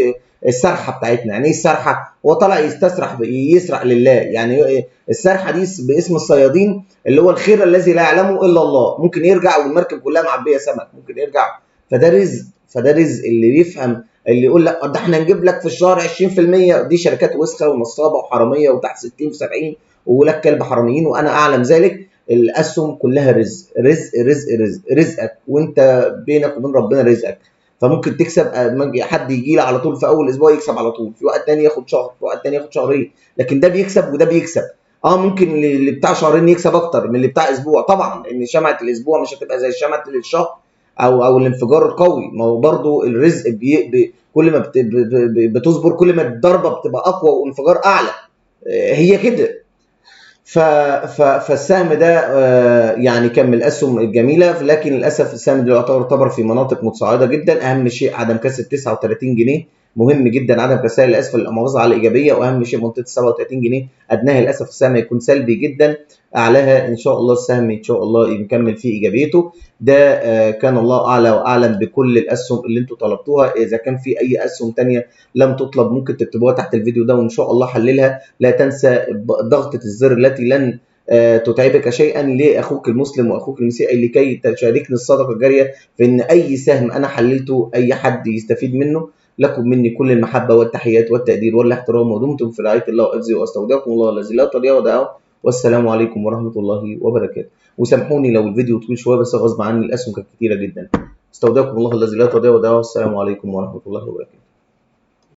السرحه بتاعتنا. يعني ايه السرحه؟ هو طالع يستسرح يسرح لله. يعني السرحه دي باسم الصيادين، اللي هو الخير الذي لا يعلمه الا الله. ممكن يرجع والمركب كلها معبيه سمك، ممكن يرجع. فده رزق، فده رزق. اللي بيفهم اللي يقول لك ده احنا نجيب لك في الشهر 20%، دي شركات وسخة ونصابه وحراميه وتحت 60 في 70 وولاد كلب حراميين، وانا اعلم ذلك. الاسهم كلها رزق رزق رزق رزق، رزقك وانت بينك وبين ربنا رزقك. فممكن تكسب، حد يجي لي على طول في اول اسبوع يكسب على طول، في وقت تاني ياخد شهر، في وقت تاني ياخد شهرين، لكن ده بيكسب وده بيكسب. ممكن اللي بتاع شهرين يكسب اكتر من اللي بتاع اسبوع طبعا، لان شمعة الاسبوع مش هتبقى زي شمعة الشهر او الانفجار القوي. ما هو برضو الرزق كل ما بتصبر كل ما الضربة بتبقى اقوى وانفجار اعلى، هي كده. فالسهم ده يعني كان من الاسهم الجميلة، لكن للاسف السهم ده يعتبر في مناطق متصاعده جدا. اهم شيء عدم كسر 39 جنيه، مهم جدا عدم كسرها لاسفل المحافظة على الايجابية. واهم شيء منطقة 37 جنيه ادناها للاسف السهم يكون سلبي جدا، اعلاها ان شاء الله السهم ان شاء الله يكمل في ايجابيته. ده كان الله اعلى واعلم بكل الاسهم اللي انتم طلبتوها. اذا كان في اي اسهم ثانية لم تطلب ممكن تكتبوها تحت الفيديو ده وان شاء الله حللها. لا تنسى ضغطه الزر التي لن تتعبك شيئا لاخوك المسلم واخوك المسيحي، لكي تشاركني الصدقة الجارية في ان اي سهم انا حللته اي حد يستفيد منه. لكم مني كل المحبة والتحيات والتقدير والاحترام، ودمتم في رعاية الله وحفظه، واستودعكم الله الذي لا تضيع ودائعه، والسلام عليكم ورحمة الله وبركاته. وسامحوني لو الفيديو طويل شوية، بس غصب عني الاسهم كانت كتيرة جدا. استودعكم الله الذي لا تضيع ودائعه، والسلام عليكم ورحمة الله وبركاته.